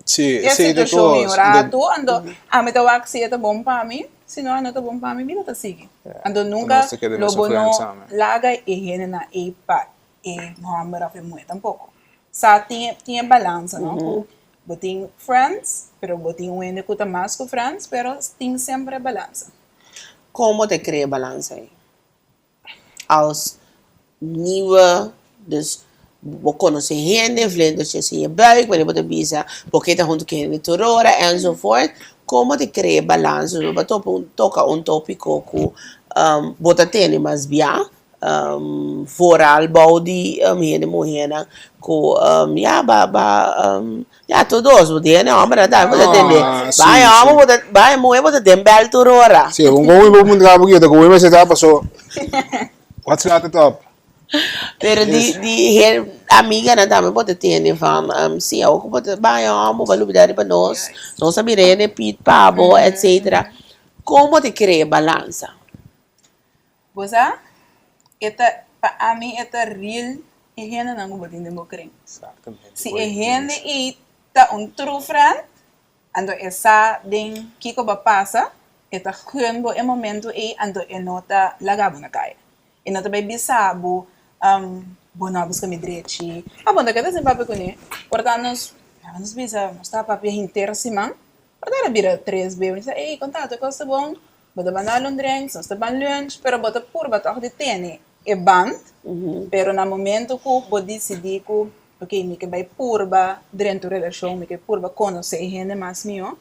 Sí, e sí, de situashon mi un kos. ratu, anto ami ta wak si e ta bon pa mi, si no a no ta bon pa mi bida ta sigui. Anto nunka Nos ta keda lo mesun bo no friends samen. laga e hendenan ei pa e hòmber òf e muhé tampoko. Sa tin tin e balansa no, ku bo tin friends, pero bo tin un hende ku ta mas ku friends, pero tin semper e balansa. Kon bo ta krea e balansa ei? Als nieuwe, dus bo conoce hende, vlindertjes in je buik, wanneer bo ta bisa bo ke ta hunto ku hende tur ora enzovoort. Kon bo ta krea balans? Bo ta topa un toka un topiko ku bo ta tene mas bia, vooral bou di hende muhénan ku ya ba ba ya tur dos, bo tin hende hòmbernan tambe bo ta tende. Ba e hòmber bo ta ba e muhé bo ta den bèl tur ora. Si, un kon bo puntra bo kita ku bo mester ta paso wat slaat het op? Pero di di her amiganan tambe bo ta tende van si awor ku bo ta ba e hòmber bo a lubida riba nos, nos a mira hende pit pa bo etcetera. Kon bo ta krea e balansa? Bo sa, e ta, pa ami e ta real e hendenan ku bo tin den bo kren. Si e hende ei ta un true friend, anto e sa den kiko bo a pasa, e ta gun bo e momento ei, anto e no ta laga bo na kaya. E no ta bai bisa bo, bo no a buska mi drechi. Ah, bo no ta keda sin papia kuné. Por ta nos, nos bisa, nos ta papia henter siman, por ta bira tres be, mi bisa, ey, kon ta, tur kos ta bon? Bo ta ban dal un drinks, nos ta ban lunch, pero bo ta purba tòg di tene e band, pero na momento ku bo disidí ku ok mi ke bai purba drenta un relashon, mi ke purba konosé e hende mas mihó,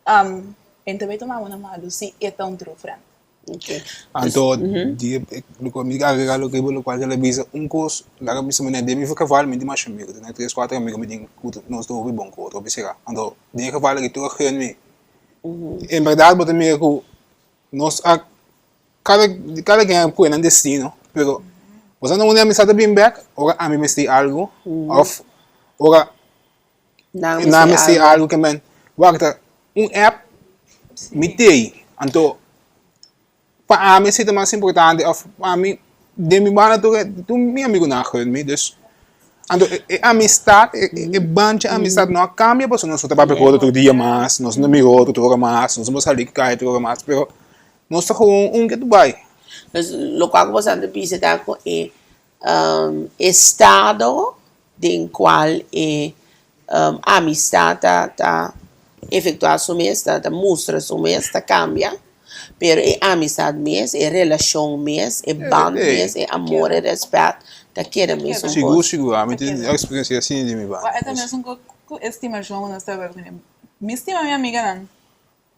e no ta bai tuma bo na malu si e ta un true friend. Anto di e mi ta agrega loke bo lokual el a bisa un kos laga bisa manera den mi geval mi tin masha amigu mi tin tres kuater amigu mi tin ku nos ta hopi bon ku otro hopi sera anto den e geval aki tur a gun mi. En berdad bo ta mira ku nos a kada kada ken a pone nan destino pero bo sa na unda amistad ta bin bek ora ami mester algu of ora nan mester algu ke men wak ta un app mi tei anto Pa ami esei ta mas importante of pa ami den mi banda tur tur mi amigunan a gun mi dus anto e amistad e banchi amistad no a cambia pasobra nos no ta papia ku otro tur dia mas nos no ta mira otro tur ora mas nos no por sali kai tur ora mas pero nos ta gewoon un ke ta bai. Dus lokual ku bo sa ta bisa ta ku e estado den kual e amistad ta ta efektuá su mes, ta ta mustra su mes, ta kambia, pero e amistad mes, e relashon mes, e band mes, e amor, e rèspèt ta keda mesun kos. Sigur, sigur, ami tin eksperensia asina di mi banda. E ta mesun kos ku estimashon ku nos ta wak kuné. Mi stima mi amiganan,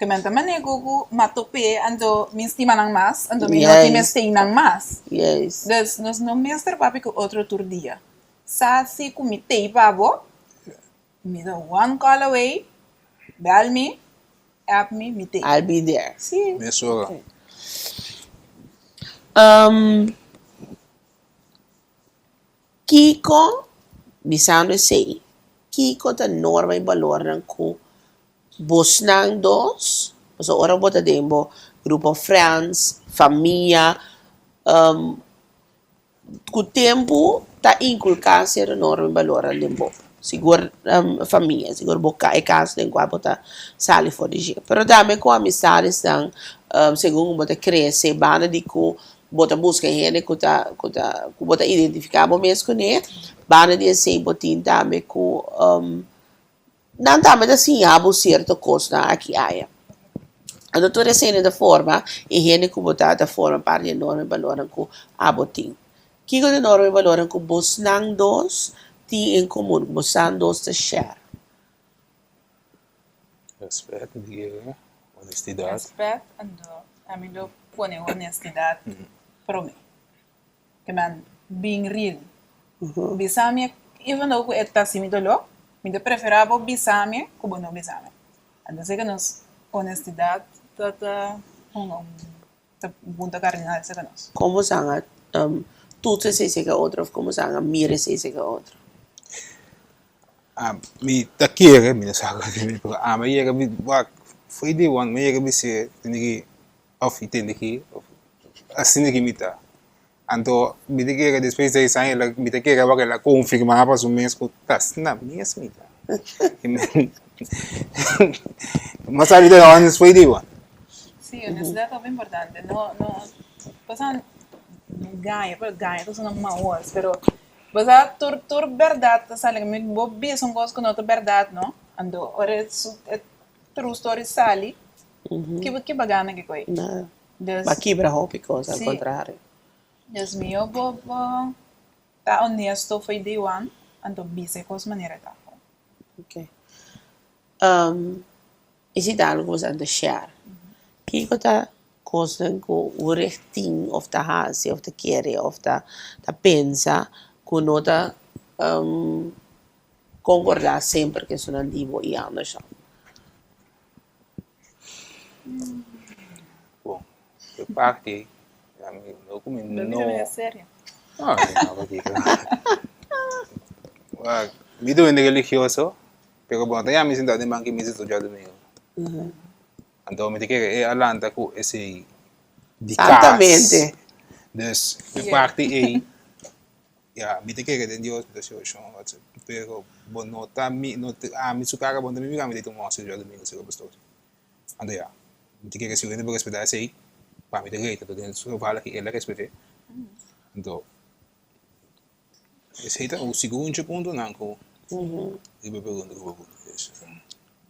Te men ta mane ku ku ma top'é anto mi stima nan mas, anto mi no tin mester nan mas. Dus nos no mester papia ku otro tur dia. Sa si ku mi tei pa bo, mi ta one call away, bel mi, app mi, mi tei. I'll be there. Si. Mesora. Kiko, bisando esei, kiko ta norma i balornan ku bosnan dos, pasobra ora bo ta den bo grupo friends, famia, ku tempu ta inkulká sierto norma i balornan den bo, sigur famia, sigur bo e kas den kua bo ta sali for di dje. Pero tambe ku amistadesnan segun ku bo ta krese banda di ku Bo ta buska hende ku ta ku ta ku bo ta identifiká bo mes kuné. Banda di esei bo tin tambe ku nan tambe ta siña bo sierto kosnan aki aya. Anto tur esei ta forma e hende ku bo ta ta forma parti di e norma i balornan ku abo tin. Kiko ta e norma i balornan ku bosnan dos tin en komun, ku bosnan dos ta share? Respet, di honestidad. Respet, anto ami lo pone honestidad prome. Ke men being real. Bisa mi, even though ku e ta hasi mi doló, mi ta prefera bo bisa mi ku bo no bisa mi. Anto esei ku nos honestidad ta ta hunga un. Ta un punto kardinal serka nos. Kon bo san a toets esei serka otro of kon bo san a mira esei serka otro? Mi ta kere, mi no sa pero ami a yega wak for day one mi a yega bis'é tende ki of i tende ki asina ki mi ta. Anto mi ta kere despues di seis aña mi ta kere wak el a konfirmá pa su mes ku ta asina mes mi ta. Mas tardi ta honest for day one. Sí, honestidad ta hopi importante. No, no, pasobra no gaña, pero gaña ta sona maos, pero bo sa tur tur bèrdat ta sali, mi bo bisa un kos ku no ta bèrdat no, anto ora e su e true story sali, ki bo ki bo gana kiko ei? Nada. Dus. Bo a kibra hopi kos, al Sí. kontrario. Dus mihó bo bo ta honesto for day one, anto bisa e kos manera e ta. Ok. I si ta algu ku bo ta share, kiko ta kosnan ku Ulrich tin òf ta hasi òf ta kere òf ta pensa ku no ta konkordá semper ku esunnan di bo i Anderson? Bon, e parti ami no ku mi no. Mi ta un hende religioso. Pero bo no ta yama mi sinta den banki misa tur djadumingu. Anto mi ta kere e a lanta ku esei di kas. Santamente. Dus e parti ei, ya, mi ta kere den Dios, mi ta hasi orashon, pero bo no ta mi, no ta, ami su kara bo no ta mira mi ta tuma onse djadumingu sera pastor. Anto ya, mi ta kere si un hende por respetá esei, pa mi ta rei, tanto den su geval aki el a respet'é. Anto. Esei ta un sigur un dje puntonan ku riba e pregunta ku bo pone.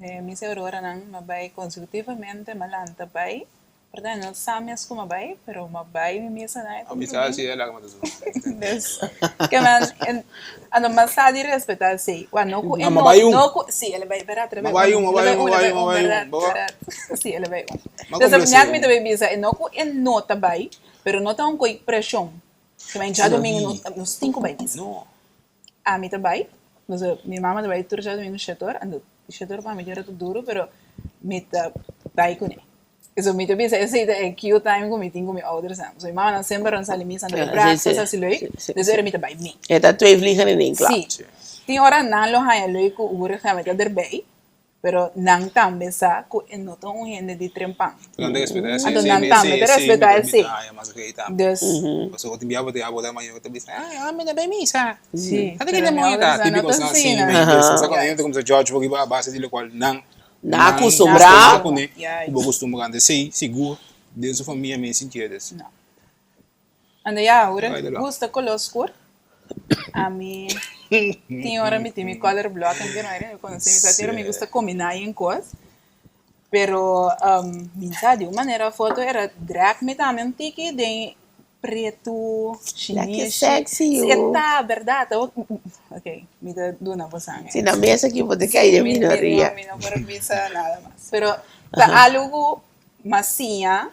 Mi aurora nan m'a bai consecutivamente m'a lanta bai por no sa mes ku m'a bai pero m'a bai mi misa nan Mi sa si e laga m'a ta suma. Dus ke men anto m'a sa di respeta esei wak no ku e M'a bai un. no ku si el a bai bèrdat el a M'a bai bai un un, m'a el a bai bai un, un m'a el a bai bai un, m'a un bai un. bèrdat Bo bèrdat si el a bai un. M'a Dus komplesé nèt mi un. ta bai bisa e no ku e no ta bai pero no ta un koi preshon. Ke men djadumingu nos nos tin ku bai misa. Ami ta bai, pasobra mi mama ta bai tur djadumingu shetor, anto shetor pa mi ta ratu duru, pero mi ta bai kuné. So mi ta bisa esei ta e Q time ku mi tin ku mi oudersnan. Pasobra mi mamanan semper nan sali misa, nan ta breakfast hasi leuk, dus ora mi ta bai mi. E ta twee vliegen in één klap. Si. Tin ora nan lo haña leuk ku Ulrich tambe ta derbei, Pero nan tambe sa ku e no ta un hende di trempan. Nan ta respetá esei. Anto nan tambe ta respetá esei. Dus. Pasobra tin bia bo ta abordá mayor ta bisa, Ay, ami ta bai misa. Sí, Ata ki pero mi demoño ta? ouders nan no Típiko ta esnan asina. asina. Sa cuando hende ta cuminsa judge bo riba a base di locual nan Nan a acostumbrá. nan kuné ku bo acostumbrá. Anto esei sigur den su famia mi sintié des. No. Anto ya, ora gusta color skur, ami tin ora mi tin mi color block en mi mi conoce mi sa tin ora mi gusta combina yen cos, pero mi sa di un manera of otro era drag mi tambe un tiki den pretu, Lekker shinishi, sexy si yu. e ta berdad, ok mi ta duna bo san Si na mesa aki bo ta kai den minoria. Mi no por bisa nada mas, pero ta algo ku m'a siña.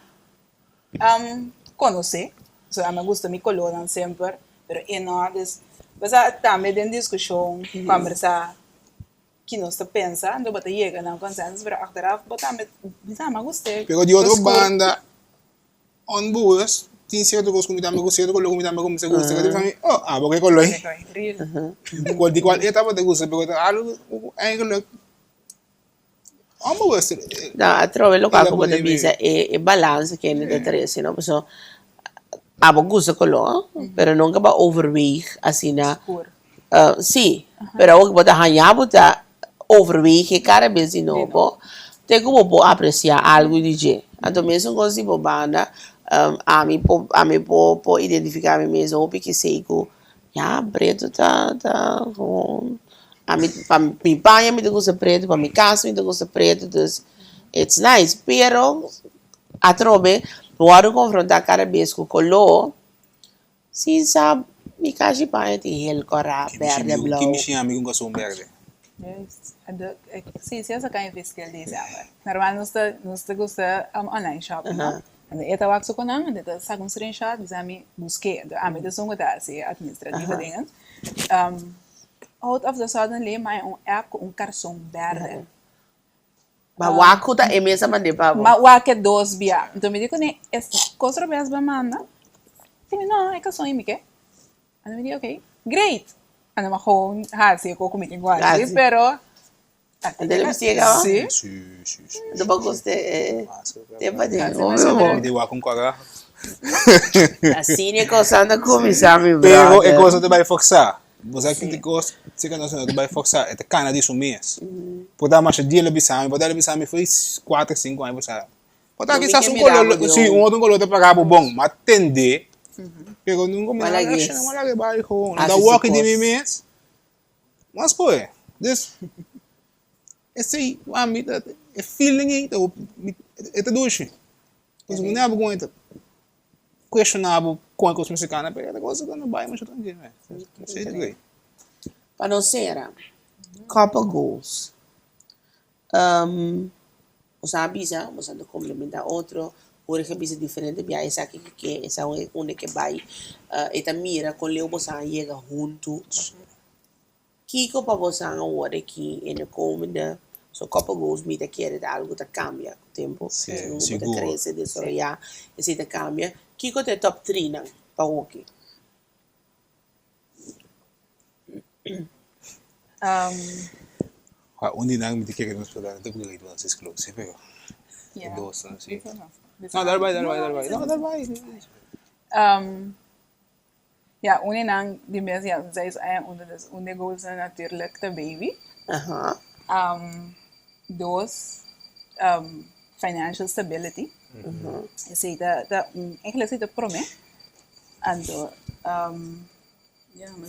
Conoce, so mi a gusta mi colornan semper, pero e no, dus bo sa tambe den discusion combersa ki nos ta pensa, anto bo ta yega na un consensus, pero achteraf bo tambe bisa mi a gusta e Pero di otro oscur. banda, onbewust, tin cierto cos cu mi tambe gusta, cierto color cu mi tambe cuminsa gusta, cu ta bisa mi, oh, abo ke color ei? Real. Di cual e tabata gusta, pero ta algo cu eigenlijk. Onbewust. No, atrobe lokual ku bo ta bisa e balansa kende ta trese, no? Pasobra abo gusta koló, pero nunka bo a overweeg asina. Sí, pero awor ku bo ta haña bo ta overweeg e kada bes di nobo, te ku bo por apresiá algu di dje. Anto mesun kos di bo banda, ami por ami por por identifiká mi mes hopi kisei ku Ya, pretu ta ta gewoon ami pa mi paña mi ta gusta pretu, pa mi kas mi ta gusta pretu, dus it's nice. Pero atrobe bo wòrdu konfrontá kada bes ku koló, sin sa mi kashi paña tin hel, kòrá, bèrdè, blou. Ki mishi ami ku un kason bèrdè? Sí, sí a saka inviskel di december. Normal nos ta nos ta gusta online shopping, no? Anto e ta wak su ku nan, anto e ta saka un screenshot bisa mi busk'é. Anto ami ta esun ku ta hasi e administrativo dingen. Out of the suddenly mi haña un app ku un karson bèrdè. Ma wak ku ta e mes a mand'é pa bo. Ma wak e dos bia. Enton mi di kuné, es kos robes bo a manda? Si mi, no, e kason ei mi ke. Anto mi di, ok, great. Anto mi a gewoon hasi e kos ku mi tin ku hasi, pero Anto el a bisti e kaba? Si. Si, si, si. Anto bo gusta e tempo di Mi di wak un kora. Asina e kosnan ta kuminsá, mi Pero e brother. kos no ta bai forsá. Bo sa ki kos, si ke nos no ta bai forsá, e ta kana di su mes. Por ta masha dia el a bisa mi, por ta el a bisa mi for kuater, sinku aña pasá. Por ta No mi kisas ke un mira koló, bo di si, un. un otro koló ta paga bo bon, ma tendé, pero nunka mi Ma no lag'é a lag'é bai gewoon. No ta hasi su wòrk di mi kos. mes. Mas koe, dus esei ami ta e feeling ei ta e ta dushi. Pasobra bo never kon e ta cuestiona bo kon e kos mester kana pero e kos ta bai masha trankil mes. Esei ta great. Pa nos sera, couple goals. Boso a bisa, boso a komplementá otro, Jorge a bisa diferente biaha esaki ke ke, esaki unda ke bai, e ta mira kon leu boso a yega huntu. Kiko pa boso a wòrdu aki en e komende? So couple goals mi ta kere ta algu ta kambia ku tempu, segun ku bo ta krese, desaroyá, esei ta kambia. Kiko ta e top trinan pa hoki? Un di nan mi ta kere nos por dal ta great once is close pero e dos nan si. No dal bai dal bai dal bai no dal bai. Ya un di nan di mes ya seis aña unda dus un di e goals nan natuurlijk ta baby. Dos financial stability esei ta ta un eigenlijk esei ta prome anto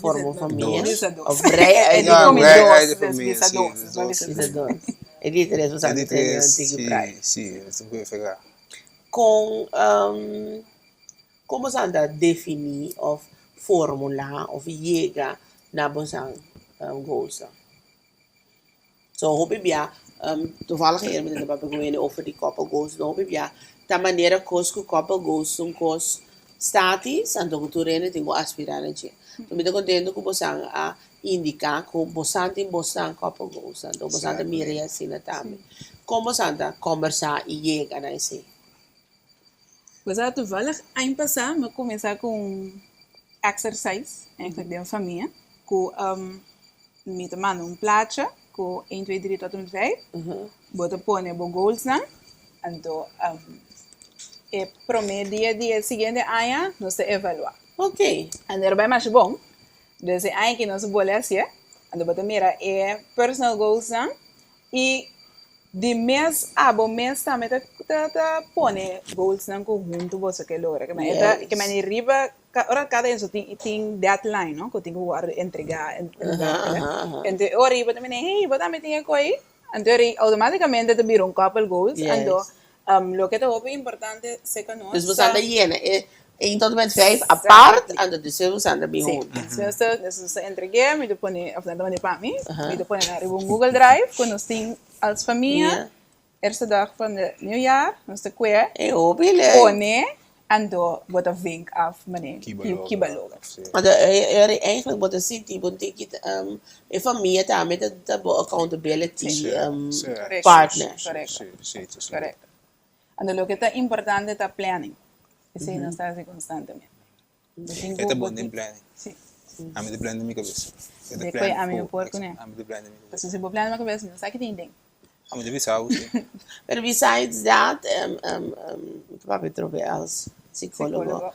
Forma un famia. Bisa dos. Of brei uit E di komi brei dos, uit de dus famia, bisa sí, dos, dos. dus bisa Bisa dos. E di tres bo E sa di ku tene tres, un tiki sí, pride. sí, esei ku referá. Kon kon boso a definí òf formulá òf yega na boso goals nan? So hopi bia, toevallig ayer mi ta papia ku hende over di couple goals, no hopi bia ta manera kos ku couple goals ta un kos statis, anto ku tur hende tin ku aspirá na dje. So mi ta kontento ku bosan a indiká ku bosan tin bosan couple goals, anto bosan ta mira e asina tambe. Kon bosan ta kombersá i yega na esei? Bo sa toevallig aña pasá mi a kuminsá ku un exercise eigenlijk den famia ku Mi ta manda un placha ku een, twee, drie tot en met vijf. Bo ta pone bo goalsnan. Anto e prome dia di e siguiente aña nos ta evaluá. Ok. Anto e bai masha bon. Dus e aña aki nos a bole hasié. Anto bo ta mira e personal goalsnan i di mes abo mes tambe ta ta pone goalsnan ku huntu boso ke logra. Ke men e riba Ora kada enso tin tin deadline no ku tin ku wòrdu entregá anto e ora ei bo ta mira hey bo tambe tin e koi anto e ora ei outomátikamente ta bira un couple goals anto loke ta hopi importante serka nos Dus boso ta yena e een tot en met vijf apart anto despues boso ta bin huntu. Si despues nos ta entreg'é mi ta pone òf nan ta manda pa mi mi ta pone nan riba un Google Drive ku nos tin als famia. Eerste dag van de nieuwjaar, nos ta kue E hopi leuk. pone, anto bo ta vink af mane ki bo logra. Anto e eigenlijk bo ta sinti bo tin ki e famia tambe ta ta bo accountability partner. Korekto, korekto. Anto loke ta importante ta planning. Esei nos ta hasi konstantemente. E ta bon den planning. Si. Ami ta plan den mi kabes. E ta De plan koe ami fu. por kuné. Ami ta plan den mi kabes. Pasobra si bo plan den bo kabes mi no sa ki tin den. Ami ta bisa bo si. Pero besides that, mi ta papia trobe als psicólogo.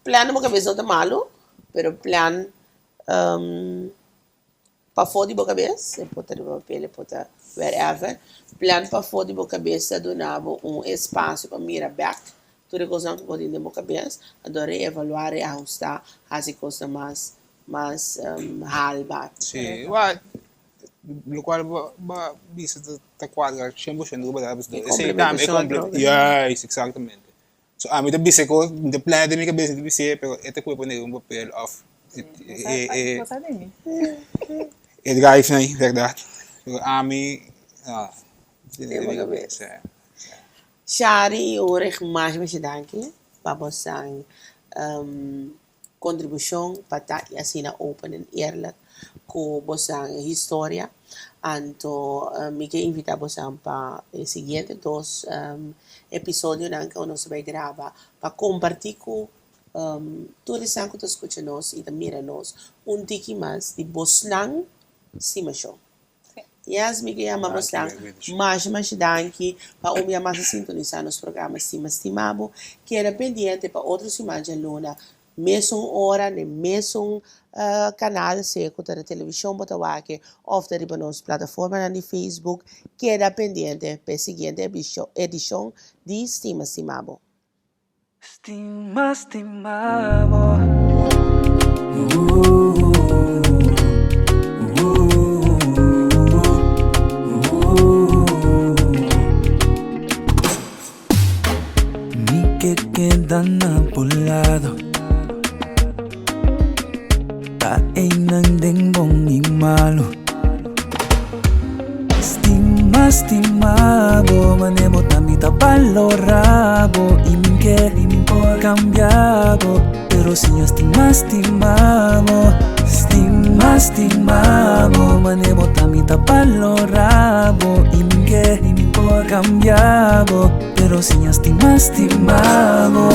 Plan den bo kabes no ta malu, pero plan Pafó di bo kabes, e por ta riba papel, e por ta wherever, plan pafó di bo kabes ta duna bo un espasio pa mira bèk tur e kosnan ku bo tin den bo kabes, anto reevaluá, reahustá, hasi kosnan mas mas haalbaar. Sí, wak, lokual bo a bisa ta kuadra shen por shento ku bo ta bisa. E Esei tambe, e komplementashon komple, juist, eksaktamente. So ami ta bisa kos, mi ta plania den mi kabesa mi ta bis'é, pero e ta kohe pone riba un papel òf e e drive nan bèrdat. Pero ami no, Den bo kabesa. Shari i Ulrich masha masha danki pa bosan kontribushon pa ta asina open en eerlijk ku bosan historia. Anto mi ke invitá bosan pa e siguiente dos episodionan ku nos ta bai graba pa kompartí ku tur esnan ku ta skucha nos i ta mira nos un tiki mas di bosnan stimashon. Yes, mi ke yama bosnan masha masha danki pa un bia mas a sintonisá nos programa Stima Stima Bo. Keda pendiente pa otro siman djaluna Mesun ora den mesun kanal, sea ku ta na televishon bo ta wak òf ta riba nos plataformanan di Facebook, keda pendiente pa e siguiente edishon di Stima Stima Bo. Stima stima bo. Mi ke keda na bo lado Ta einan den bon i malu Stima, stima bo Mane bo ta mi ta balora bo I mi ke kambia bo Pero si ña stima, stima bo Stima, stima bo Mane bo ta mi ta balora bo I mi ke kambia bo Pero si ña stima, stima bo.